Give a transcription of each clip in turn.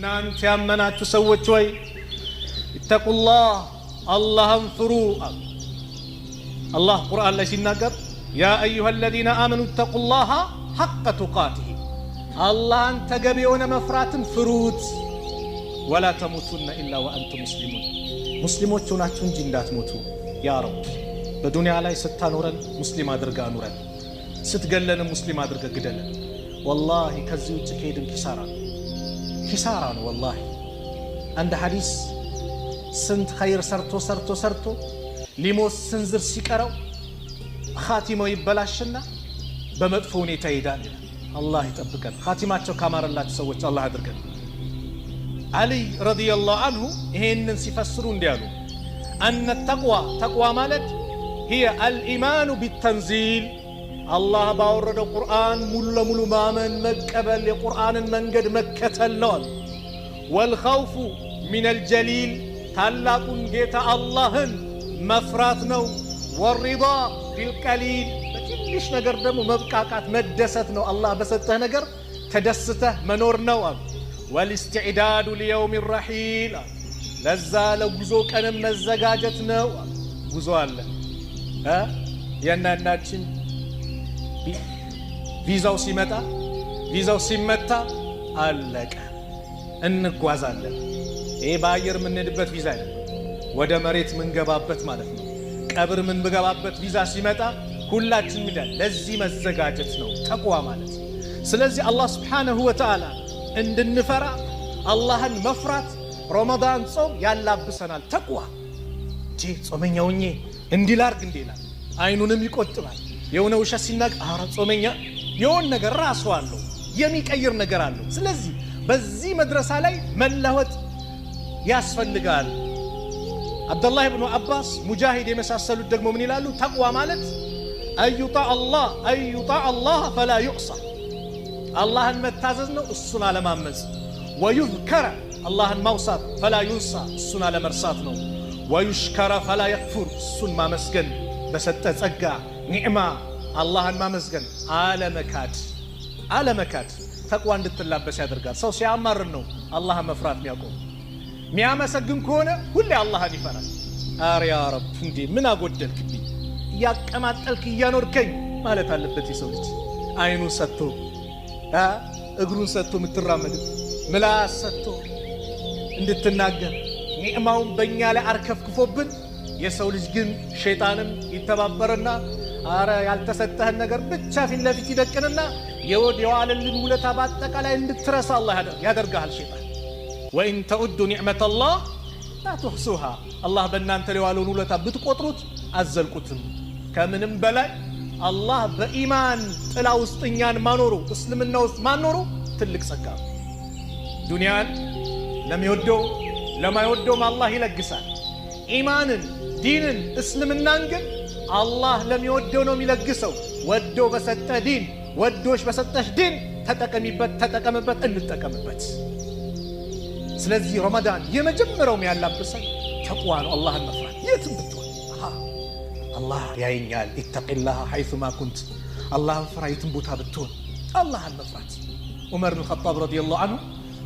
እናንተ ያመናችሁ ሰዎች ሆይ اتقوا الله አላህን ፍሩ አሉ። አላህ ቁርአን ላይ ሲናገር يا أيها الذين آمنوا اتقوا الله حق تقاته አላህን ተገቢ የሆነ መፍራትን ፍሩት። ولا تموتن إلا وأنتم مسلمون ሙስሊሞች ሆናችሁ እንጂ እንዳትሞቱ። يا رب በዱንያ ላይ ስታኖረን ሙስሊም አድርገህ አኑረን፣ ስትገለንም ሙስሊም አድርገህ ግደለን። ወላሂ ከዚህ ውጭ ከሄድን ኪሳራ ነው፣ ኪሳራ ነው። ወላሂ አንድ ሐዲስ ስንት ኸይር ሰርቶ ሰርቶ ሰርቶ ሊሞት ስንዝር ሲቀረው ኻቲማው ይበላሽና በመጥፎ ሁኔታ ይሄዳል ይላል። አላህ ይጠብቀን። ኻቲማቸው ካማረላቸው ሰዎች አላህ አድርገን። አልይ رضي الله عنه ይሄንን ሲፈስሩ እንዲህ አሉ፣ أن التقوى ተቅዋ ማለት هي الإيمان بالتنزيل አላህ ባወረደው ቁርአን ሙሉ ለሙሉ ማመን መቀበል፣ የቁርአንን መንገድ መከተል ነው አሉ። والخوف من الجليل ታላቁን ጌታ አላህን መፍራት ነው። والرضا بالقليل በትንሽ ነገር ደግሞ መብቃቃት መደሰት ነው። አላህ በሰጠህ ነገር ተደስተህ መኖር ነው አሉ። والاستعداد ليوم الرحيل ለዛ ለጉዞ ቀንም መዘጋጀት ነው። ጉዞ አለ። የእናንዳችን ቪዛው ሲመጣ ቪዛው ሲመታ አለቀ፣ እንጓዛለን። ይሄ በአየር የምንሄድበት ቪዛ አይደለም፣ ወደ መሬት የምንገባበት ማለት ነው። ቀብር የምንገባበት ቪዛ ሲመጣ ሁላችን ሚዳል ለዚህ መዘጋጀት ነው ተቅዋ ማለት። ስለዚህ አላህ ስብሓነሁ ወተዓላ እንድንፈራ አላህን መፍራት ረመዳን ጾም ያላብሰናል። ተቅዋ ጂ ጾመኛ ሆኜ እንዲህ ላርግ እንዲህ ይላል። አይኑንም ይቆጥባል። የሆነ ውሸት ሲናገር ኧረ ጾመኛ የሆነ ነገር ራሱ አለው የሚቀይር ነገር አለው። ስለዚህ በዚህ መድረሳ ላይ መለወጥ ያስፈልጋል። አብደላህ ብኑ አባስ፣ ሙጃሂድ የመሳሰሉት ደግሞ ምን ይላሉ? ተቅዋ ማለት أن يطاع الله فلا يعصى አላህን መታዘዝ ነው፣ እሱን አለማመፅ። ويذكر አላህን ማውሳት፣ فلا ينسى እሱን አለመርሳት ነው። ويشكر فلا يكفر እሱን ማመስገን በሰጠ ጸጋ ኒዕማ አላህን ማመስገን አለመካድ አለመካድ ተቅዋ እንድትላበስ ያደርጋል። ሰው ሲያማርን ነው አላህን መፍራት የሚያቆም። የሚያመሰግን ከሆነ ሁሌ አላህን ይፈራል። አረ يا رب እንዴ ምን አጎደልክብኝ እያቀማጠልክ እያኖርከኝ ማለት አለበት። የሰው ልጅ አይኑን ሰጥቶ እግሩን ሰጥቶ የምትራመድ ምላስ ሰጥቶ እንድትናገር ኒዕማውን በእኛ ላይ አርከፍክፎብን፣ የሰው ልጅ ግን ሸይጣንም ይተባበርና አረ ያልተሰጠህን ነገር ብቻ ፊት ለፊት ይደቅንና የወድ የዋለልን ውለታ በአጠቃላይ እንድትረሳ አላህ ያደርግሃል ሸይጣን። وإن تعدوا نعمة الله لا تحصوها አላህ በእናንተ ላይ የዋለውን ውለታ ብትቆጥሩት አዘልቁትም። ከምንም በላይ አላህ በኢማን ጥላ ውስጥ እኛን ማኖሩ እስልምና ውስጥ ማኖሩ ትልቅ ጸጋ ነው። ዱንያን ለሚወደው ለማይወደውም አላህ ይለግሳል። ኢማንን፣ ዲንን፣ እስልምናን ግን አላህ ለሚወደው ነው የሚለግሰው። ወዶ በሰጠ ዲን፣ ወዶሽ በሰጠሽ ዲን ተጠቀሚበት፣ ተጠቀምበት፣ እንጠቀምበት። ስለዚህ ረመዳን የመጀመሪያውም ያላብሰን ተቅዋ ነው፣ አላህን መፍራት የትም ብትሆን አላህ ያየኛል። اتق الله حيثما كنت አላህን ፍራ የትም ቦታ ብትሆን አላህን መፍራት። ዑመር ብን ኸጣብ رضي الله عنه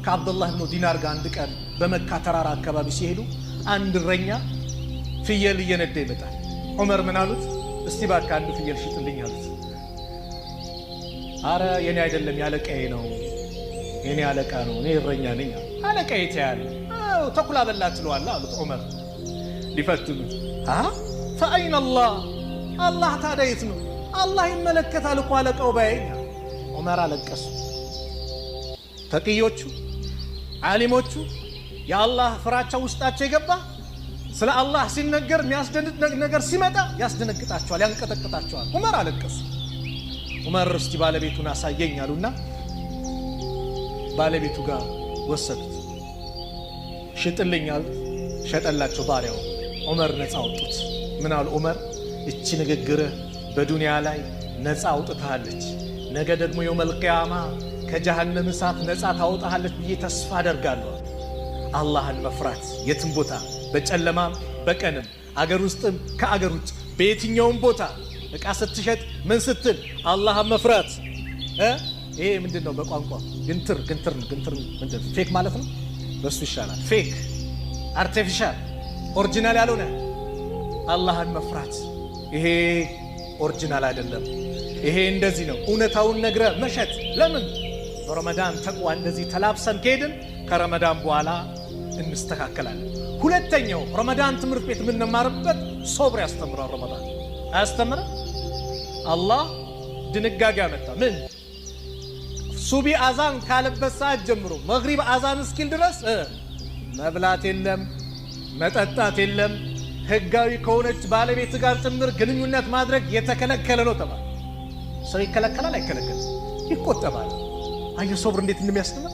ከዓብዱላህ ብኑ ዲናር ጋር አንድ ቀን በመካ ተራራ አካባቢ ሲሄዱ አንድ እረኛ ፍየል እየነዳ ይመጣል። ዑመር ምን አሉት? እስቲ እባክህ አንድ ፍየል ሽጥልኝ አሉት። አረ የኔ አይደለም ያለቃዬ ነው፣ የኔ አለቃ ነው፣ እኔ እረኛ ነኝ። አለቃዬ ትያለህ፣ ተኩላ በላ ትለዋለህ አሉት ዑመር ሊፈትኑት። ፈአይነ አላህ አላህ ታዲያ የት ነው? አላህ ይመለከታል እኮ አለቃው ባያኝ። ዑመር አለቀሱ። ተቅዮቹ ዓሊሞቹ የአላህ ፍራቻ ውስጣቸው የገባ ስለ አላህ ሲነገር የሚያስደንቅ ነገር ሲመጣ ያስደነግጣቸዋል፣ ያንቀጠቅጣቸዋል። ዑመር አለቀሱ። ዑመር እስቲ ባለቤቱን አሳየኝ አሉና ባለቤቱ ጋር ወሰዱት። ሽጥልኝ አሉት። ሸጠላቸው ባሪያው። ዑመር ነፃ አወጡት። ምን አሉ ዑመር? እቺ ንግግርህ በዱንያ ላይ ነፃ አውጥታለች፣ ነገ ደግሞ የውመል ቂያማ ከጀሃነም እሳት ነፃ ታወጣሃለች ብዬ ተስፋ አደርጋለሁ። አላህን መፍራት የትም ቦታ በጨለማም በቀንም አገር ውስጥም ከአገር ውጭ በየትኛውም ቦታ ዕቃ ስትሸጥ ምን ስትል አላህን መፍራት። ይሄ ምንድን ነው በቋንቋ ግንትር ግንትር ግንትር ምንድን ነው? fake ማለት ነው። በሱ ይሻላል። Fake፣ artificial፣ original ያልሆነ። አላህን መፍራት፣ ይሄ original አይደለም፣ ይሄ እንደዚህ ነው። እውነታውን ነግረ መሸጥ። ለምን? በረመዳን ተቅዋ እንደዚህ ተላብሰን ከሄድን ከረመዳን በኋላ እንስተካከላለን። ሁለተኛው ረመዳን ትምህርት ቤት የምንማርበት ሶብር ያስተምራል። ረመዳን አያስተምርም? አላህ ድንጋጌ አመጣ። ምን? ሱቢ አዛን ካለበት ሰዓት ጀምሮ መግሪብ አዛን እስኪል ድረስ መብላት የለም፣ መጠጣት የለም፣ ህጋዊ ከሆነች ባለቤት ጋር ጭምር ግንኙነት ማድረግ የተከለከለ ነው ተባለ። ሰው ይከለከላል አይከለከልም? ይቆጠባል። አየህ ሶብር እንዴት እንደሚያስተምር።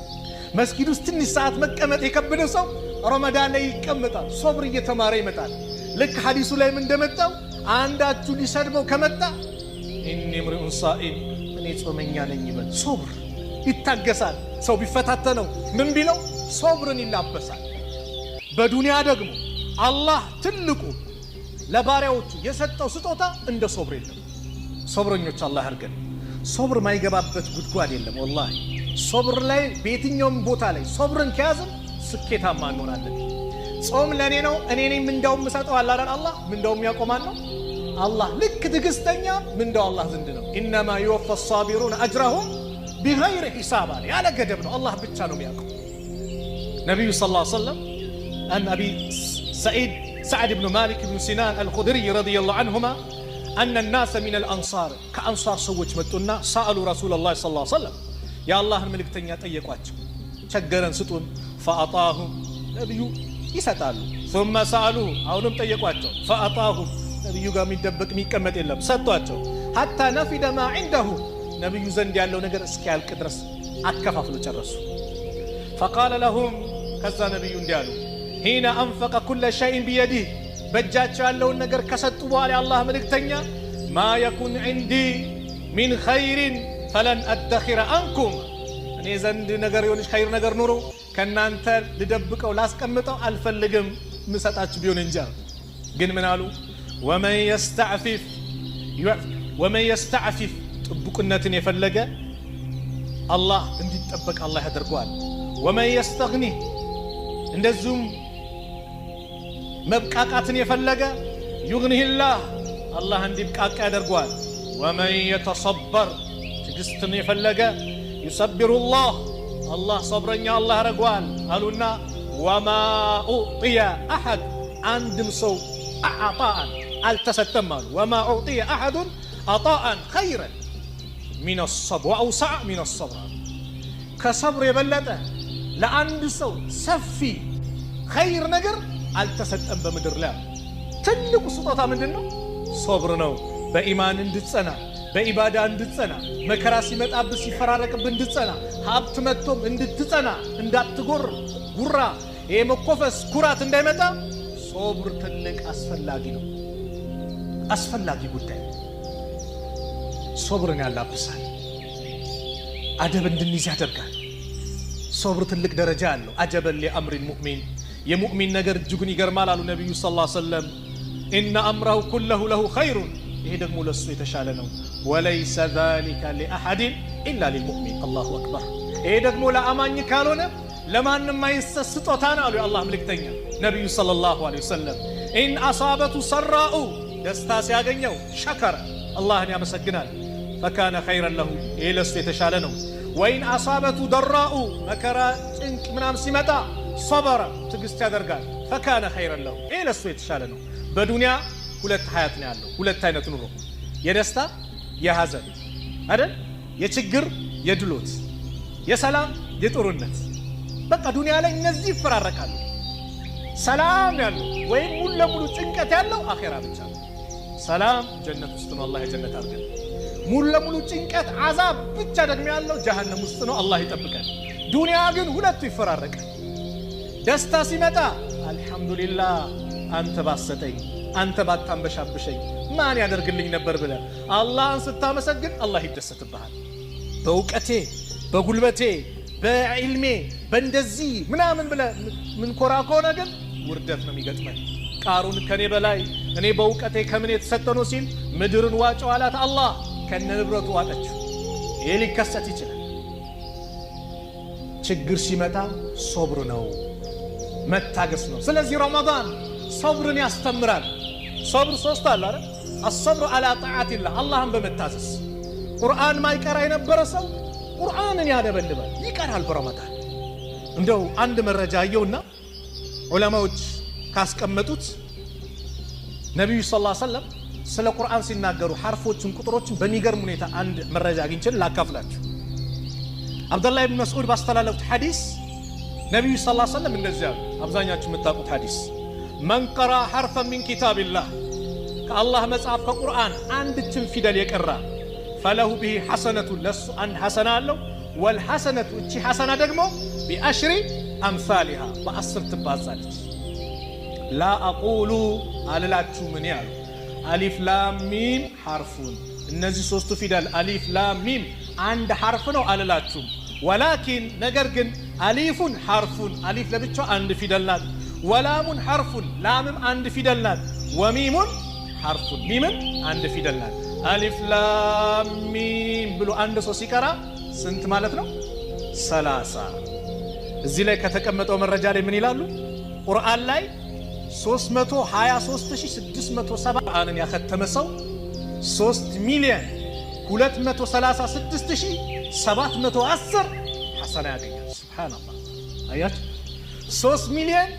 መስጊድ ውስጥ ትንሽ ሰዓት መቀመጥ የከበደ ሰው ረመዳን ላይ ይቀመጣል። ሶብር እየተማረ ይመጣል። ልክ ሐዲሱ ላይም እንደመጣው አንዳችሁ ሊሰድበው ከመጣ إني امرؤ صائم፣ እኔ ጾመኛ ነኝ ይበል። ሶብር ይታገሳል። ሰው ቢፈታተነው ምን ቢለው ሶብርን ይላበሳል። በዱንያ ደግሞ አላህ ትልቁ ለባሪያዎቹ የሰጠው ስጦታ እንደ ሶብር የለም። ሶብረኞች አላህ ያድርገን። ሶብር ማይገባበት ጉድጓድ የለም። ወላሂ ሶብር ላይ በየትኛውም ቦታ ላይ ሶብርን ከያዝን ስኬታማ እንሆናለን። ጾም ለእኔ ነው፣ እኔ ነኝ ምንዳው የምሰጠው አለ አይደል? አላህ ምንዳው የሚያቆማን ነው። አላህ ልክ ትዕግስተኛ ምንዳው አላህ ዘንድ ነው። إنما يوفى الصابرون أجرهم بغير حساب አለ። ያለ ገደብ ነው። አላህ ብቻ ነው የሚያውቀው። ነቢዩ صلى الله عليه وسلم عن أبي سعيد سعد بن مالك بن سنان الخدري رضي الله عنهما أن ناسا من الأنصار፣ ከአንሷር ሰዎች መጡና سألوا رسول الله صلى الله عليه وسلم፣ የአላህን መልእክተኛ ጠየቋቸው። ቸገረን ስጡን። فأعطاهم፣ ነቢዩ ይሰጣሉ። ثم سألوه፣ አሁንም ጠየቋቸው። فأعطاهم፣ ነቢዩ ጋር የሚደበቅ የሚቀመጥ የለም፣ ሰጧቸው። حتى نفد ما عنده፣ ነቢዩ ዘንድ ያለው ነገር እስኪያልቅ ድረስ አከፋፍሎ ጨረሱ። فقال لهم፣ ከዛ ነቢዩ እንዲህ አሉ፣ حين أنفق كل شيء بيده፣ በእጃቸው ያለውን ነገር ከሰጡ በኋላ የአላህ መልእክተኛ ما يكن عندي من خير فلن أدخره عنكم፣ እኔ ዘንድ ነገር የሆነች ኸይር ነገር ኑሮ ከእናንተ ልደብቀው ላስቀምጠው አልፈልግም፣ ምሰጣችሁ ቢሆን እንጂ። ግን ምን አሉ? ومن يستعفف፣ ጥቡቅነትን የፈለገ አላህ እንዲጠበቅ አላህ ያደርገዋል። ومن يستغن፣ እንደዚሁም መብቃቃትን የፈለገ يغنه الله፣ አላህ እንዲብቃቃ ያደርገዋል። ومن يتصبر፣ ትዕግስትን የፈለገ يصبره الله፣ አላህ ሰብረኛ አላህ ያደርገዋል አሉና وما أعطي أحد፣ አንድም ሰው عطاء አልተሰጠም አሉ። وما أعطي أحد عطاء خيرا من الصبر وأوسع من الصبر አሉ። ከሰብር የበለጠ ለአንድ ሰው ሰፊ ኸይር ነገር አልተሰጠም በምድር ላይ። ትልቁ ስጦታ ምንድን ነው? ሶብር ነው። በኢማን እንድትጸና፣ በኢባዳ እንድትጸና፣ መከራ ሲመጣብህ ሲፈራረቅብህ እንድትጸና፣ ሀብት መጥቶም እንድትጸና፣ እንዳትጎር፣ ጉራ፣ ይሄ መኮፈስ ኩራት እንዳይመጣ ሶብር ትልቅ አስፈላጊ ነው። አስፈላጊ ጉዳይ ሶብርን ያላብሳል። አደብ እንድንይዝ ያደርጋል። ሶብር ትልቅ ደረጃ አለው። عجبا لأمر المؤمن፣ የሙእሚን ነገር እጅጉን ይገርማል አሉ ነቢዩ صلى الله عليه وسلم። إن أمره كله له خير፣ ይሄ ደግሞ ለእሱ የተሻለ ነው። وليس ذلك لأحد إلا للمؤمن። الله أكبر። ይሄ ደግሞ ለአማኝ ካልሆነ ለማንም አይሰጥ ስጦታ ነው አሉ የአላህ መልእክተኛ ነቢዩ صلى الله عليه وسلم። إن أصابته سراء፣ ደስታ ሲያገኘው شكر፣ አላህን ያመሰግናል። فكان خيرا له፣ ይሄ ለእሱ የተሻለ ነው። وإن أصابته ضراء፣ መከራ ጭንቅ ምናም ሲመጣ صبر፣ ትዕግስት ያደርጋል። فكان خيرا له፣ ይሄ ለእሱ የተሻለ ነው። በዱንያ ሁለት ሀያት ነው ያለው፣ ሁለት አይነት ኑሮ፣ የደስታ የሐዘን አይደል? የችግር የድሎት፣ የሰላም የጦርነት። በቃ ዱንያ ላይ እነዚህ ይፈራረቃሉ። ሰላም ያለው ወይም ሙሉ ለሙሉ ጭንቀት ያለው አኼራ ብቻ ነው። ሰላም ጀነት ውስጥ ነው። አላህ የጀነት አድርገን። ሙሉ ለሙሉ ጭንቀት አዛብ ብቻ ደግሞ ያለው ጀሀነም ውስጥ ነው። አላህ ይጠብቀን። ዱንያ ግን ሁለቱ ይፈራረቃል። ደስታ ሲመጣ አልሐምዱሊላህ አንተ ባሰጠኝ፣ አንተ ባታንበሻብሸኝ ማን ያደርግልኝ ነበር ብለህ አላህን ስታመሰግን አላህ ይደሰትብሃል። በእውቀቴ፣ በጉልበቴ፣ በዕልሜ፣ በእንደዚህ ምናምን ብለህ ምንኮራ ከሆነ ግን ውርደት ነው የሚገጥመን። ቃሩን ከኔ በላይ እኔ በእውቀቴ ከምን የተሰጠ ነው ሲል ምድርን ዋጨው አላት አላህ፣ ከነ ንብረቱ ዋጠችው። ይህ ሊከሰት ይችላል። ችግር ሲመጣ ሶብር ነው። መታገስ ነው። ስለዚህ ረመዳን ሰብርን ያስተምራል። ሰብር ሶስት አለ አይደል? አሰብሩ አላ ጣዓቲላህ አላህን በመታዘዝ። ቁርአን ማይቀራ የነበረ ሰው ቁርአንን ያነበልባል፣ ይቀራል በረመዳን። እንደው አንድ መረጃ አየውና ዑለማዎች ካስቀመጡት ነቢዩ ሰለላሁ ዐለይሂ ወሰለም ስለ ቁርአን ሲናገሩ ሐርፎችን፣ ቁጥሮችን በሚገርም ሁኔታ አንድ መረጃ አግኝቼ ላካፍላችሁ። አብደላህ ብን መስዑድ ባስተላለፉት ሐዲስ ነቢዩ ሰለላሁ ዐለይሂ ወሰለም እንደዚህ አሉ። አብዛኛችሁ የምታውቁት ሐዲስ፣ መን ቀራ ሐርፈን ሚን ኪታቢላህ፣ ከአላህ መጽሐፍ ከቁርአን አንድችን ፊደል የቀራ፣ ፈለሁ ብሂ ሐሰነቱ፣ ለሱ አንድ ሐሰና አለው። ወልሐሰነቱ፣ እቺ ሐሰና ደግሞ ቢአሽሪ አምሳሊሃ፣ በ10 ትባዛለች። ላ አቁሉ አልላችሁ ምን ያሉ አሊፍ ላም ሚም ሐርፉን፣ እነዚህ ሶስቱ ፊደል አሊፍ ላም ሚም አንድ ሐርፍ ነው አልላችሁም። ወላኪን ነገር ግን አሊፉን ሐርፉን፣ አሊፍ ለብቻው አንድ ፊደል ናት። ወላሙን ሐርፉን፣ ላምም አንድ ፊደል ናት። ወሚሙን ሐርፉን፣ ሚምም አንድ ፊደል ናት። አሊፍ ላም ሚም ብሎ አንድ ሰው ሲቀራ ስንት ማለት ነው? 30። እዚህ ላይ ከተቀመጠው መረጃ ላይ ምን ይላሉ? ቁርአን ላይ 323670 ቁርአንን ያከተመ ሰው 3 ሚሊዮን 236710 ሐሰና ያገኛል። ሱብሃንአላህ፣ አያችሁ፣ 3 ሚሊዮን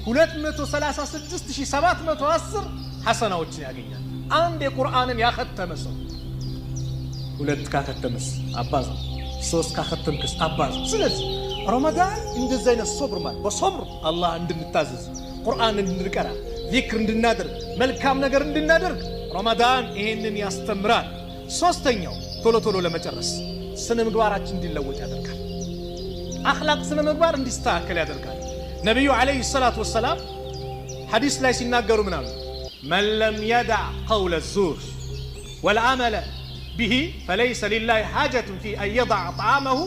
236710 ሐሰናዎችን ያገኛል። አንድ የቁርአንን ያከተመ ሰው። ሁለት ካከተምስ አባዛ፣ ሶስት ካከተምክስ አባዛ። ስለዚህ ረመዳን እንደዚህ አይነት ሶብር ማለት በሶብር አላህ እንድንታዘዝ፣ ቁርአን እንድንቀራ፣ ዚክር እንድናደርግ፣ መልካም ነገር እንድናደርግ ረመዳን ይሄንን ያስተምራል። ሶስተኛው ቶሎ ቶሎ ለመጨረስ ስነ ምግባራችን እንዲለወጥ ያደርጋል። አኽላቅ ስነ ምግባር እንዲስተካከል ያደርጋል። ነቢዩ ዓለይሂ ሰላቱ ወሰላም ሐዲስ ላይ ሲናገሩ ምን አሉ? መን ለም የዳዕ ቀውለ ዙር ወልአመለ ብሂ ፈለይሰ ሊላሂ ሓጀቱን ፊ አን የዳዕ ጣዓመሁ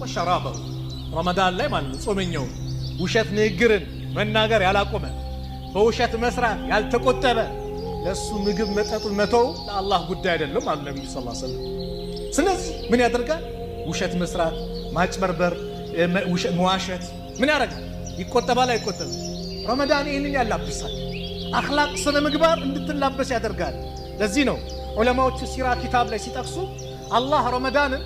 ወሸራበሁ። ረመዳን ላይ ማለት ነው ጾመኛው ውሸት ንግግርን መናገር ያላቆመ፣ በውሸት መስራት ያልተቆጠበ ለእሱ ምግብ መጠጡን መተው ለአላህ ጉዳይ አይደለም አሉ ነቢዩ ሰለላሁ ዐለይሂ ወሰለም። ስለዚህ ምን ያደርጋል? ውሸት መስራት፣ ማጭበርበር፣ መዋሸት ምን ያደርጋል? ይቆጠባል አይቆጠብም? ረመዳን ይህንን ያላብሳል። አኽላቅ ስነ ምግባር እንድትላበስ ያደርጋል። ለዚህ ነው ዑለማዎቹ ሲራ ኪታብ ላይ ሲጠቅሱ አላህ ረመዳንን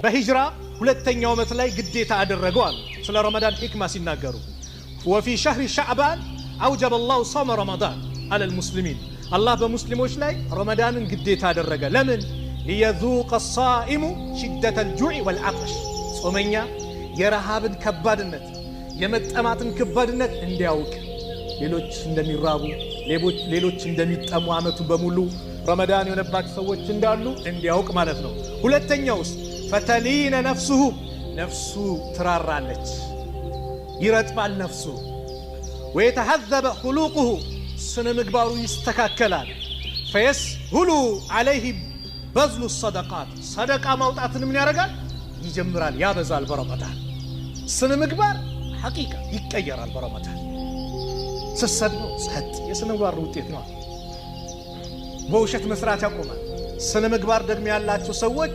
በሂጅራ ሁለተኛው ዓመት ላይ ግዴታ አደረገው አሉ። ስለ ረመዳን ሒክማ ሲናገሩ ወፊ ሸህሪ ሻዕባን አውጀበ ላሁ ሶመ ረመዳን አለል ሙስሊሚን፣ አላህ በሙስሊሞች ላይ ረመዳንን ግዴታ አደረገ። ለምን? ሊየዙቀ ሳኢሙ ሽደተ ልጁዕ ወልዓጠሽ፣ ጾመኛ የረሃብን ከባድነት የመጠማትን ከባድነት እንዲያውቅ፣ ሌሎች እንደሚራቡ፣ ሌሎች እንደሚጠሙ፣ ዓመቱን በሙሉ ረመዳን የሆነባቸው ሰዎች እንዳሉ እንዲያውቅ ማለት ነው። ሁለተኛውስ ፈተሊነ ነፍሱሁ፣ ነፍሱ ትራራለች፣ ይረጥባል ነፍሱ። ወየተሀዘበ ሁሉቁሁ፣ ስነ ምግባሩ ይስተካከላል። ፈየስሁሉ ዓለይህ በዝሉ ሰደቃት፣ ሰደቃ ማውጣትን ምን ያደርጋል? ይጀምራል፣ ያበዛል። በረመዳን ስነ ምግባር ሐቂቃ ይቀየራል። በረመዳን ስትሰድበው ጸጥ፣ የስነ ምግባር ውጤት ነው። በውሸት መስራት ያቆማል። ስነ ምግባር ደግሞ ያላቸው ሰዎች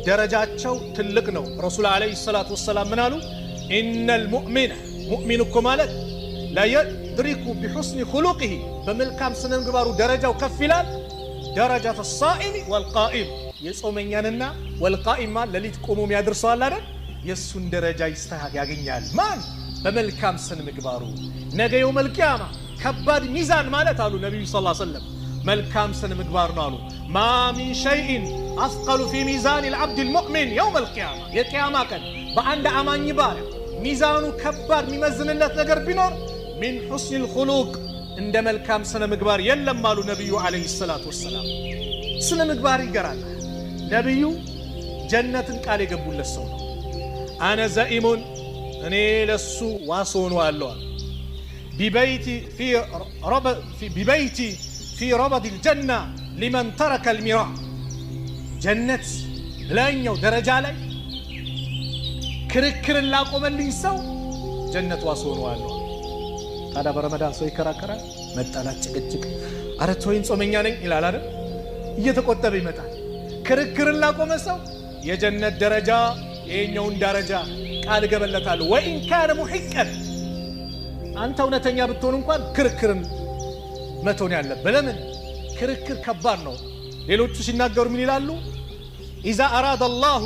ደረጃቸው ትልቅ ነው። ረሱል ዓለይሂ ሰላቱ ወሰላም ምን አሉ? ኢነል ሙእሚነ፣ ሙእሚን እኮ ማለት ለየድሪኩ ቢሑስኒ ሁሉቂሂ፣ በመልካም ስነ ምግባሩ ደረጃው ከፍ ይላል። ደረጃተ ሳኢሚ ወልቃኢም፣ የጾመኛንና ወልቃኢም ማለት ሌሊት ቆሞ የሚያደርሰዋል አይደል? የእሱን ደረጃ ይስተካከል ያገኛል። ማን? በመልካም ስነ ምግባሩ። ነገ የውመል ቂያማ ከባድ ሚዛን ማለት አሉ ነቢዩ ሰለላሁ ዐለይሂ ወሰለም መልካም ስነ ምግባር ነው አሉ። ማ ሚን ሸይኢን አስቀሉ ፊ ሚዛን ልዓብድ ልሙእሚን የውም ልቅያማ፣ የቅያማ ቀን በአንድ አማኝ ባሪያ ሚዛኑ ከባድ የሚመዝንለት ነገር ቢኖር ሚን ሑስኒ ልኹሉቅ፣ እንደ መልካም ስነ ምግባር የለም አሉ ነቢዩ ዓለይሂ ሰላቱ ወሰላም። ስነ ምግባር ይገራል። ነቢዩ ጀነትን ቃል የገቡለት ሰው ነው። አነ ዘኢሙን፣ እኔ ለሱ ዋስ ሆነዋለሁ አሉ። ቢበይቲ ፊ ረበድ ልጀና ሊመን ተረከ ልሚራ፣ ጀነት ላይኛው ደረጃ ላይ ክርክርን ላቆመልኝ ሰው ጀነት ዋስ ሆነዋለሁ። ታዲያ በረመዳን ሰው ይከራከራል? መጣላት፣ ጭቅጭቅ፣ አረ ተወኝ ጾመኛ ነኝ ይላል አይደል? እየተቆጠበ ይመጣል። ክርክርን ላቆመ ሰው የጀነት ደረጃ ይሄኛውን ደረጃ ቃል እገበለታለሁ። ወኢን ካነ ሙሒቀን፣ አንተ እውነተኛ ብትሆን እንኳን ክርክርን መተውን ያለብህ። ለምን? ክርክር ከባድ ነው። ሌሎቹ ሲናገሩ ምን ይላሉ? إذا أراد الله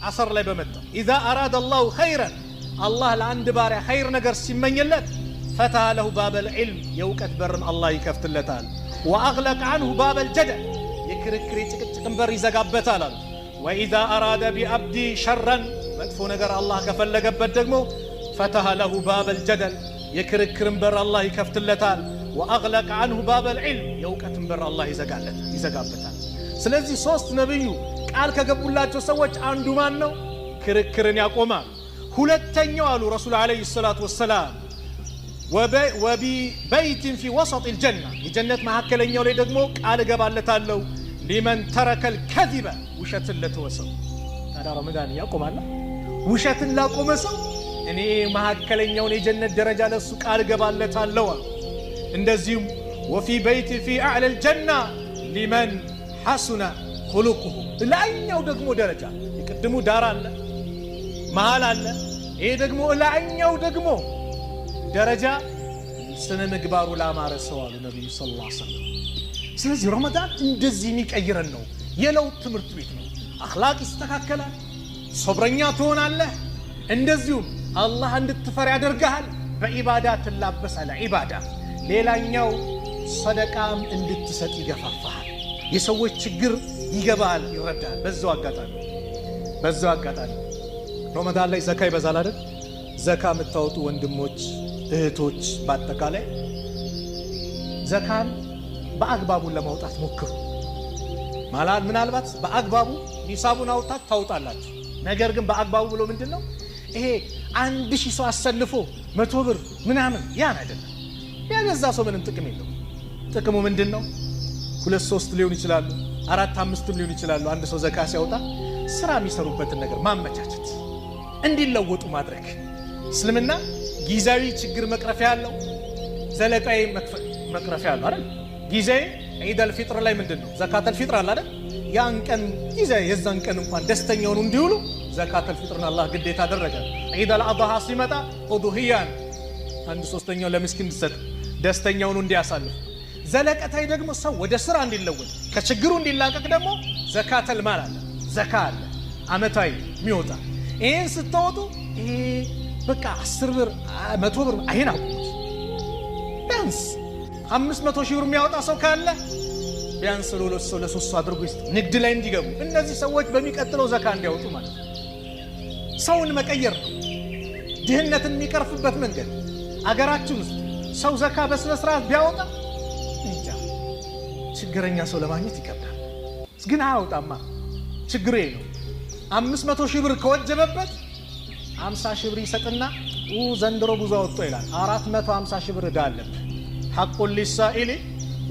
አሰር ላይ በመጣ إذا أراد الله خيرا አላህ ለአንድ ባሪያ ኸይር ነገር ሲመኝለት فتح له باب العلم የእውቀት በርን አላህ ይከፍትለታል። وأغلق عنه باب الجدل የክርክር የጭቅጭቅን በር ይዘጋበታል አሉ። وإذا أراد بعبده شرا መጥፎ ነገር አላህ ከፈለገበት ደግሞ فتح له باب الجدل የክርክርን በር አላህ ይከፍትለታል። وأغلق عنه باب العلم የእውቀትን በር አላህ ይዘጋበታል። ስለዚህ ሶስት ነቢዩ ቃል ከገቡላቸው ሰዎች አንዱ ማን ነው? ክርክርን ያቆማል። ሁለተኛው አሉ ረሱል عليه الصلاة والسلام وببيت في وسط الجنة የጀነት መካከለኛው ላይ ደግሞ ቃል እገባለታለሁ لمن ترك الكذب ውሸትን ለተወ ሰው። ታዲያ ረመዳን ያቆማል? ውሸትን ላቆመ ሰው እኔ መካከለኛውን የጀነት ደረጃ ለሱ ቃል እገባለታለሁ አሉ። እንደዚሁም وفي بيت في أعلى الجنة لمن حسن خلقه ላይኛው ደግሞ ደረጃ የቅድሙ ዳር አለ፣ መሃል አለ። ይሄ ደግሞ ላይኛው ደግሞ ደረጃ ስነ ምግባሩ ላማረ ሰው አሉ ነቢዩ صلى الله عليه وسلم። ስለዚህ ረመዳን እንደዚህ የሚቀይረን ነው። የለውጥ ትምህርት ቤት ነው። አኽላቅ ይስተካከላል፣ ሶብረኛ ትሆናለህ። እንደዚሁም አላህ እንድትፈራ ያደርግሃል። በኢባዳ ትላበሳለህ። ኢባዳ ሌላኛው ሰደቃም እንድትሰጥ ይገፋፋሃል። የሰዎች ችግር ይገባሃል፣ ይረዳሃል። በዛው አጋጣሚ ረመዳን ላይ ዘካ ይበዛል አይደል? ዘካ የምታወጡ ወንድሞች እህቶች፣ በአጠቃላይ ዘካን በአግባቡን ለማውጣት ሞክሩ። ምናልባት በአግባቡ ኒሳቡን አውጣት ታውጣላችሁ። ነገር ግን በአግባቡ ብሎ ምንድን ነው ይሄ 1000 ሰው አሰልፎ 100 ብር ምናምን ያን አይደለም። ያገዛ ሰው ምንም ጥቅም የለውም። ጥቅሙ ምንድን ነው? ሁለት ሶስት ሊሆን ይችላሉ፣ አራት አምስትም ሊሆን ይችላሉ። አንድ ሰው ዘካ ሲያወጣ ስራ የሚሰሩበትን ነገር ማመቻቸት፣ እንዲለወጡ ማድረግ። እስልምና ጊዜያዊ ችግር መቅረፊያ ያለው፣ ዘለቃዊ መቅረፊያ ያለው አይደል? ጊዜያዊ ዒድ አልፊጥር ላይ ምንድን ነው ዘካተል ፊጥር አለ አይደል? ያን ቀን ጊዜያዊ የዛን ቀን እንኳን ደስተኛ ሆኑ እንዲውሉ ዘካተል ፊጥርን አላህ ግዴታ አደረገ። ዒድ አልአድሃ ሲመጣ ኡድሂያን አንድ ሶስተኛው ለምስኪን እንዲሰጥ ደስተኛ ሆኖ እንዲያሳልፍ። ዘለቀታይ ደግሞ ሰው ወደ ስራ እንዲለወጥ ከችግሩ እንዲላቀቅ ደግሞ ዘካተል ማል አለ፣ ዘካ አለ አመታዊ የሚወጣ። ይህን ስተወጡ ይሄ በቃ 10 ብር 100 ብር አይን አቁሙት። ቢያንስ 500,000 ብር የሚያወጣ ሰው ካለ ቢያንስ ለሁለት ሰው ለሶስት ሰው አድርጎ ይስጥ፣ ንግድ ላይ እንዲገቡ እነዚህ ሰዎች በሚቀጥለው ዘካ እንዲያወጡ ማለት ነው። ሰውን መቀየር ነው ድህነትን የሚቀርፍበት መንገድ። አገራችን ውስጥ ሰው ዘካ በስነ ስርዓት ቢያወጣ እንጃ ችግረኛ ሰው ለማግኘት ይከብዳል። ግን አያወጣማ። ችግሩ ይሄ ነው። 500,000 ብር ከወጀበበት 50,000 ብር ይሰጥና ዘንድሮ ብዙ አወጥቶ ይላል። 450,000 ብር ዕዳ አለብህ። حق للسائل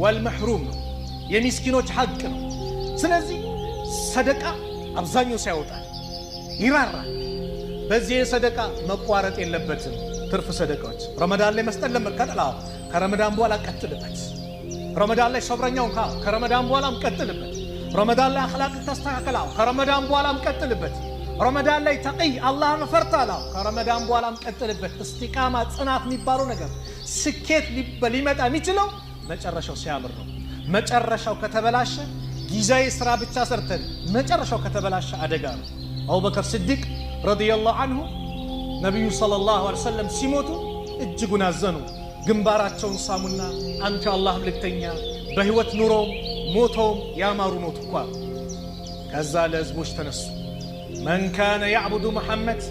والمحروم ነው፣ የሚስኪኖች ሐቅ ነው። ስለዚህ ሰደቃ አብዛኛው ሰው ያወጣል፣ ይራራል። በዚህ የሰደቃ መቋረጥ የለበትም። ትርፍ ሰደቃዎች ረመዳን ላይ መስጠት ለመቀጠል፣ አዎ፣ ከረመዳን በኋላ ቀጥልበት። ረመዳን ላይ ሰብረኛውን ከረመዳን በኋላም ቀጥልበት። ረመዳን ላይ አኽላቅ ተስተካከል፣ አዎ፣ ከረመዳን በኋላም ቀጥልበት። ረመዳን ላይ ተቅይ አላህን ፈርታል፣ አዎ፣ ከረመዳን በኋላም ቀጥልበት። እስቲቃማ ጽናት የሚባለው ነገር ስኬት ሊመጣ የሚችለው መጨረሻው ሲያምር ነው። መጨረሻው ከተበላሸ ጊዜያዊ ስራ ብቻ ሰርተን መጨረሻው ከተበላሸ አደጋ ነው። አቡበከር ስዲቅ رضي الله عنه ነቢዩ صلى الله عليه وسلم ሲሞቱ እጅጉን አዘኑ። ግንባራቸውን ሳሙና አንተ የአላህ መልእክተኛ በህይወት ኑሮም ሞተውም ያማሩ ሞት እኳ። ከዛ ለህዝቦች ተነሱ። من كان يعبد محمد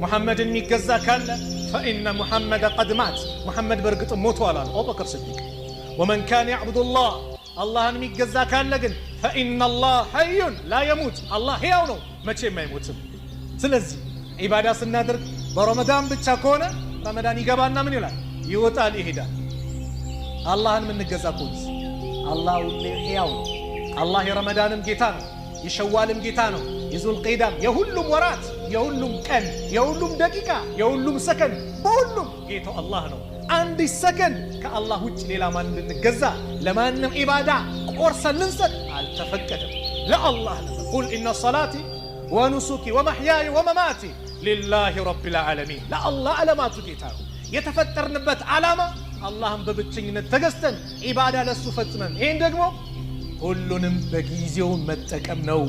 ሙሐመድን የሚገዛ ካለ فإن محمدا قد مات ሙሐመድ በእርግጥ ሞቷል አሉ አቡበከር ስዲቅ። ومن كان يعبد الله አላህን የሚገዛ ካለ ግን فإن الله حي لا يموت አላህ ሕያው ነው መቼም አይሞትም። ስለዚህ ዒባዳ ስናደርግ በረመዳን ብቻ ከሆነ ረመዳን ይገባና ምን ይላል? ይወጣል፣ ይሄዳል። አላህን የምንገዛ ከሆነ አላህ ሁሌ ሕያው ነው። አላህ የረመዳንም ጌታ ነው፣ የሸዋልም ጌታ ነው፣ የዙልቂዳም፣ የሁሉም ወራት፣ የሁሉም ቀን፣ የሁሉም ደቂቃ፣ የሁሉም ሰከንድ፣ በሁሉም ጌታው አላህ ነው። አንድ ሰከንድ ከአላህ ውጭ ሌላ ማን ልንገዛ ለማንም ዒባዳ ቆርሰን ልንሰጥ አልተፈቀደም። ለአላህ ነበር። قل إن صلاتي ونسكي ومحياي ومماتي لله رب العالمين። ለአላህ ዓለማቱ ጌታ ነው። የተፈጠርንበት ዓላማ አላህን በብቸኝነት ተገዝተን ዒባዳ ለሱ ፈጽመን፣ ይህን ደግሞ ሁሉንም በጊዜው መጠቀም ነው።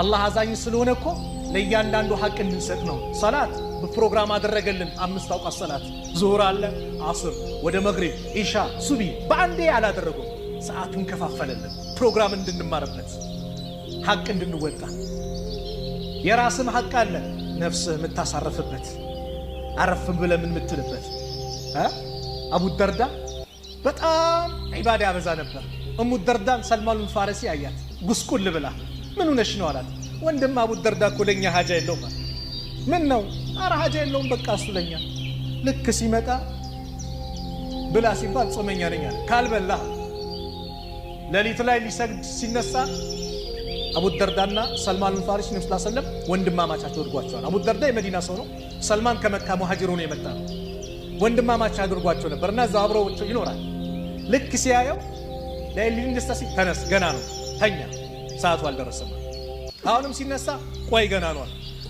አላህ አዛኝ ስለሆነ እኮ ለእያንዳንዱ ሐቅ እንድንሰጥ ነው። ሰላት በፕሮግራም አደረገልን። 5 አውቃት ሰላት፣ ዙሁር አለ፣ አስር፣ ወደ መግሪብ፣ ኢሻ፣ ሱቢ በአንዴ አላደረጉም። ሰዓቱን ከፋፈለልን፣ ፕሮግራም እንድንማርበት፣ ሐቅ እንድንወጣ። የራስም ሐቅ አለ፣ ነፍስህ የምታሳርፍበት፣ አረፍ ብለህ ምን የምትልበት። አቡ ደርዳ በጣም ዒባዳ ያበዛ ነበር። እሙ ደርዳን ሰልማኑን ፋረሲ አያት ጉስቁል ብላ፣ ምን ሆነሽ ነው አላት። ወንድም አቡ ደርዳ እኮ ለኛ ሀጃ የለውም አለ። ምን ነው? አረ ሀጃ የለውም በቃ እሱ ለኛ። ልክ ሲመጣ ብላ ሲባል ጾመኛ ነኝ አለ። ካልበላ ሌሊት ላይ ሊሰግድ ሲነሳ አቡ ደርዳና ሰልማን ፋሪሲ ነብዩ ሰለላሁ ዐለይሂ ወሰለም ወንድማማቻቸው አድርጓቸዋል። አቡ ደርዳ የመዲና ሰው ነው። ሰልማን ከመካ ሙሃጅር ሆኖ የመጣ ነው። ወንድማማች አድርጓቸው ነበር እና እዛው አብረው ይኖራል። ልክ ሲያየው ለሊት እንደሳ ሲል ተነስ ገና ነው ተኛ፣ ሰዓቱ አልደረሰም። አሁንም ሲነሳ ቆይ ገና ነው።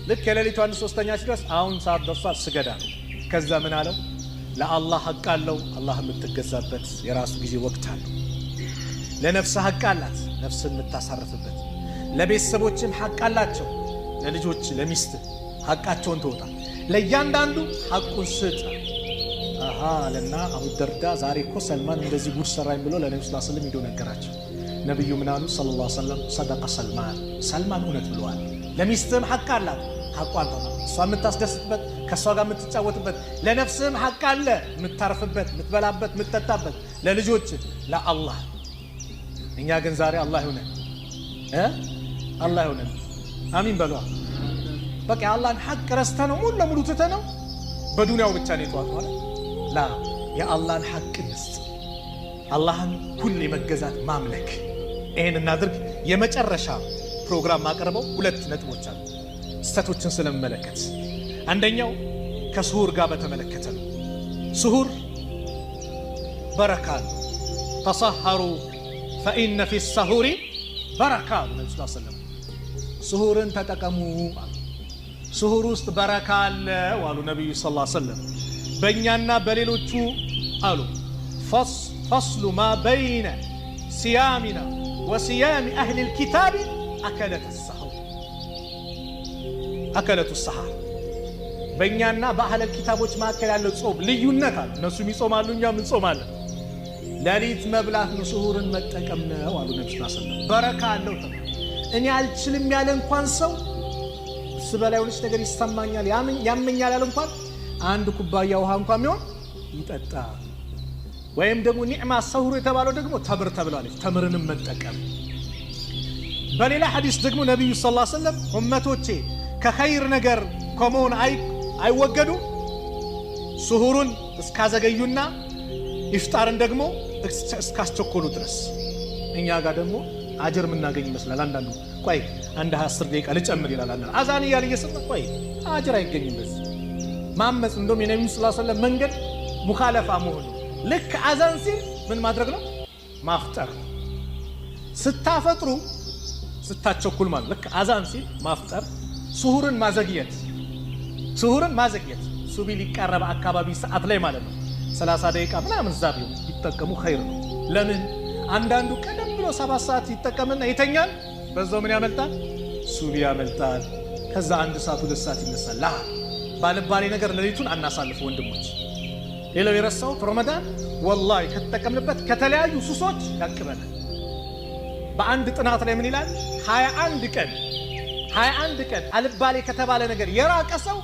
ልክ የሌሊቱ 1/3 ሲደርስ አሁን ሰዓት ደርሷል ስገዳ ነው። ከዛ ምን አለው? ለአላህ ሐቅ አለው፣ አላህ የምትገዛበት የራሱ ጊዜ ወቅት አለው። ለነፍስ ሐቅ አላት፣ ነፍስን የምታሳርፍበት። ለቤተሰቦችም ሐቅ አላቸው፣ ለልጆች ለሚስት ሐቃቸውን ትወጣ። ለእያንዳንዱ ሐቁን ስጥ። አሃ አለና አቡ ደርዳ ዛሬ እኮ ሰልማን እንደዚህ ጉድ ሰራኝ ብሎ ለነብዩ ሰለላሁ ዐለይሂ ወሰለም ሄዶ ነገራቸው። ነብዩ ምን አሉ? ሰለላሁ ዐለይሂ ወሰለም ሰደቀ ሰልማን፣ ሰልማን እውነት ብለዋል። ለሚስትህም ሐቅ አላት፣ ሐቋን ተወጣ፣ እሷ የምታስደስትበት፣ ከእሷ ጋር የምትጫወትበት። ለነፍስህም ሐቅ አለ፣ የምታርፍበት፣ የምትበላበት፣ የምትጠጣበት። ለልጆች፣ ለአላህ። እኛ ግን ዛሬ አላህ ይሁነን እ አላህ ይሁነን፣ አሚን በሏ። በቃ የአላህን ሐቅ ረስተህ ነው፣ ሙሉ ለሙሉ ትተህ ነው፣ በዱንያው ብቻ ነው የተዋጥነው አይደል? ላ የአላህን ሐቅ እንስጥ፣ አላህን ሁሌ መገዛት ማምለክ፣ ይሄን እናድርግ። የመጨረሻ ፕሮግራም ማቀርበው 2 ነጥቦች አሉ ስህተቶችን ስለምመለከት። አንደኛው ከስሁር ጋር በተመለከተ ነው። ስሁር በረካ ነው። ተሰሐሩ ፈኢነ ፊ ሰሁሪ በረካ አሉ ነብዩ ሰለላሁ ዐለይሂ ወሰለም። ስሁርን ተጠቀሙ አሉ። ስሁር ውስጥ በረካ አለ አሉ ነብዩ ሰለላሁ ዐለይሂ ወሰለም። በእኛና በሌሎቹ አሉ ፈስሉ ማ በይነ ሲያሚና ወሲያሚ አህሊ ልኪታቢ አከለተ ሰሁር፣ አከለቱ ሰሐር። በእኛና በአህለል ኪታቦች መካከል ያለው ጾም ልዩነት አለ። እነሱም ይጾማሉ፣ እኛም እንጾማለን። ሌሊት መብላት ነው፣ ስሁርን መጠቀም ነው አሉ ነብዩ ሰለላሁ ዐለይሂ ወሰለም። በረካ አለው ተባለ። እኔ አልችልም ያለ እንኳን ሰው ስበላ የሆነች ነገር ይሰማኛል ያመኛል ያለ እንኳን አንድ ኩባያ ውሃ እንኳን ቢሆን ይጠጣ። ወይም ደግሞ ኒዕማ ሰሁሩ የተባለው ደግሞ ተምር ተብላለች፣ ተምርንም መጠቀም። በሌላ ሐዲስ ደግሞ ነብዩ ሰለላሁ ዐለይሂ ወሰለም ኡመቶቼ ከኸይር ነገር ከመሆን አይወገዱ ስሁሩን እስካዘገዩና ኢፍጣርን ደግሞ እስካስቸኮሉ ድረስ። እኛ ጋር ደግሞ አጅር የምናገኝ ይመስላል። አንዳንዱ ቆይ አንድ 10 ደቂቃ ልጨምር ይላል። አንዳንዱ አዛን እያለ እየሰማ ቆይ አጅር አይገኝም። በዚህ ማመጽ እንደውም የነብዩ ሰለላሁ ዐለይሂ ወሰለም መንገድ ሙኻለፋ መሆኑ። ልክ አዛን ሲል ምን ማድረግ ነው? ማፍጠር። ስታፈጥሩ ስታቸኩል ማለት ልክ አዛን ሲል ማፍጠር፣ ስሁርን ማዘግየት፣ ስሁርን ማዘግየት ሱቢ ሊቀረብ አካባቢ ሰዓት ላይ ማለት ነው። 30 ደቂቃ ምናምን እዛ ቢሆን ቢጠቀሙ ኸይር ነው። ለምን አንዳንዱ ቀደም ብሎ 7 ሰዓት ይጠቀምና ይተኛል። በዛው ምን ያመልጣል? ሱቢ ያመልጣል። ከዛ 1 ሰዓት 2 ሰዓት ይነሳል። ላ ባልባሌ ነገር ሌሊቱን አናሳልፍ ወንድሞች። ሌላው የረሳሁት ረመዳን ወላሂ ከተጠቀምንበት ከተለያዩ ሱሶች ያቅበናል። በአንድ ጥናት ላይ ምን ይላል? 21 ቀን 21 ቀን አልባሌ ከተባለ ነገር የራቀ ሰው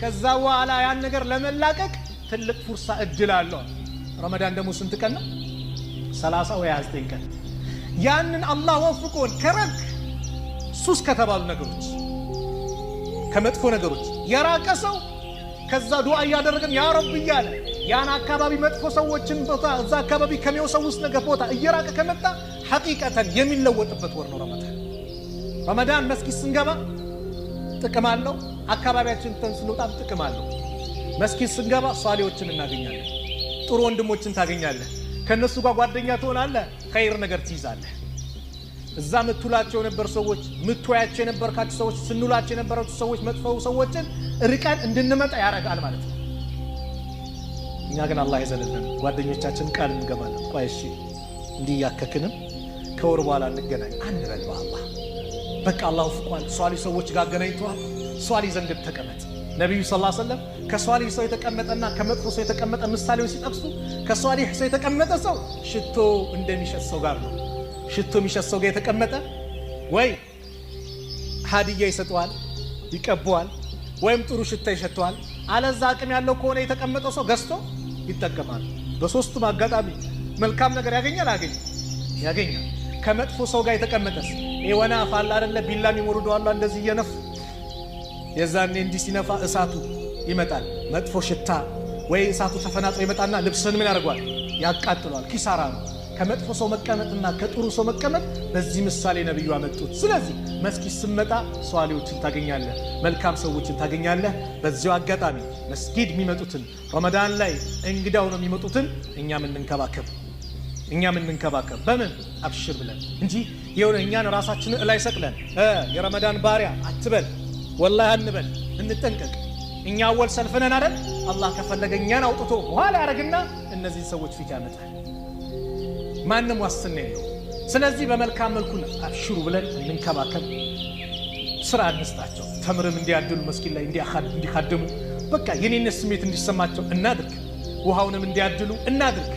ከዛ በኋላ ያን ነገር ለመላቀቅ ትልቅ ፉርሳ እድል አለው። ረመዳን ደግሞ ስንት ቀን ነው? 30 ወይ 29 ቀን። ያንን አላህ ወፍቆን ከረክ ሱስ ከተባሉ ነገሮች ከመጥፎ ነገሮች የራቀ ሰው ከዛ ዱዓ እያደረገን ያ ረብ እያለ ያን አካባቢ መጥፎ ሰዎችን ቦታ እዛ አካባቢ ከሚወሰውስ ነገር ቦታ እየራቀ ከመጣ ሐቂቀተን የሚለወጥበት ወር ነው ረመዳን። ረመዳን መስጊድ ስንገባ ጥቅም አለው። አካባቢያችን ስንወጣም ጥቅም አለው። መስጊድ ስንገባ ሷሊዎችን እናገኛለን። ጥሩ ወንድሞችን ታገኛለህ። ከነሱ ጋር ጓደኛ ትሆናለህ። ኸይር ነገር ትይዛለህ። እዛ ምትውላቸው የነበር ሰዎች፣ ምትወያቸው የነበርካቸው ሰዎች፣ ስንውላቸው የነበራቸው ሰዎች መጥፎ ሰዎችን ርቀን እንድንመጣ ያደርጋል ማለት ነው። እኛ ግን አላህ ይዘንልን፣ ጓደኞቻችን ቃል እንገባለን። ቆይ እሺ እንዲህ እያከክንም ከወር በኋላ እንገናኝ አንበል። በአላህ በቃ አላህ ወፍቋል። ሷሊ ሰዎች ጋር አገናኝተዋል። ሷሊ ዘንድ ተቀመጥ። ነቢዩ ስ ሰለም ከሷሊህ ሰው የተቀመጠና ከመጥፎ ሰው የተቀመጠ ምሳሌውን ሲጠቅሱ ከሷሊህ ሰው የተቀመጠ ሰው ሽቶ እንደሚሸጥ ሰው ጋር ነው። ሽቶ የሚሸጥ ሰው ጋር የተቀመጠ ወይ ሀዲያ ይሰጠዋል፣ ይቀበዋል፣ ወይም ጥሩ ሽታ ይሸተዋል። አለዛ አቅም ያለው ከሆነ የተቀመጠው ሰው ገዝቶ ይጠቀማል። በሶስቱም አጋጣሚ መልካም ነገር ያገኛል አያገኝም? ያገኛል። ከመጥፎ ሰው ጋር የተቀመጠስ ወናፍ አለ አይደለ? ቢላ የሚሞርዱ አሉ እንደዚህ እየነፉ፣ የዛኔ እንዲህ ሲነፋ እሳቱ ይመጣል። መጥፎ ሽታ ወይ እሳቱ ተፈናጥሮ ይመጣና ልብስን ምን ያደርገዋል? ያቃጥለዋል። ኪሳራ ነው። ከመጥፎ ሰው መቀመጥና ከጥሩ ሰው መቀመጥ በዚህ ምሳሌ ነብዩ አመጡት። ስለዚህ መስጊድ ስመጣ ሷሊዎችን ታገኛለህ፣ መልካም ሰዎችን ታገኛለህ። በዚያው አጋጣሚ መስጊድ የሚመጡትን፣ ረመዳን ላይ እንግዳው ነው የሚመጡትን እኛም እንንከባከብ፣ እኛም እንንከባከብ። በምን አብሽር ብለን እንጂ የሆነ እኛን ራሳችንን እላይ ሰቅለን የረመዳን ባሪያ አትበል፣ ወላሂ አንበል፣ እንጠንቀቅ። እኛ አወል ሰልፍነን አይደል? አላህ ከፈለገ እኛን አውጥቶ በኋላ ያደርግና እነዚህን ሰዎች ፊት ያመጣል። ማንም ዋስትና የለው። ስለዚህ በመልካም መልኩ አብሽሩ ብለን እንንከባከብ፣ ስራ እንስጣቸው። ተምርም እንዲያድሉ፣ መስጊድ ላይ እንዲካድሙ፣ በቃ የኔነት ስሜት እንዲሰማቸው እናድርግ። ውሃውንም እንዲያድሉ እናድርግ።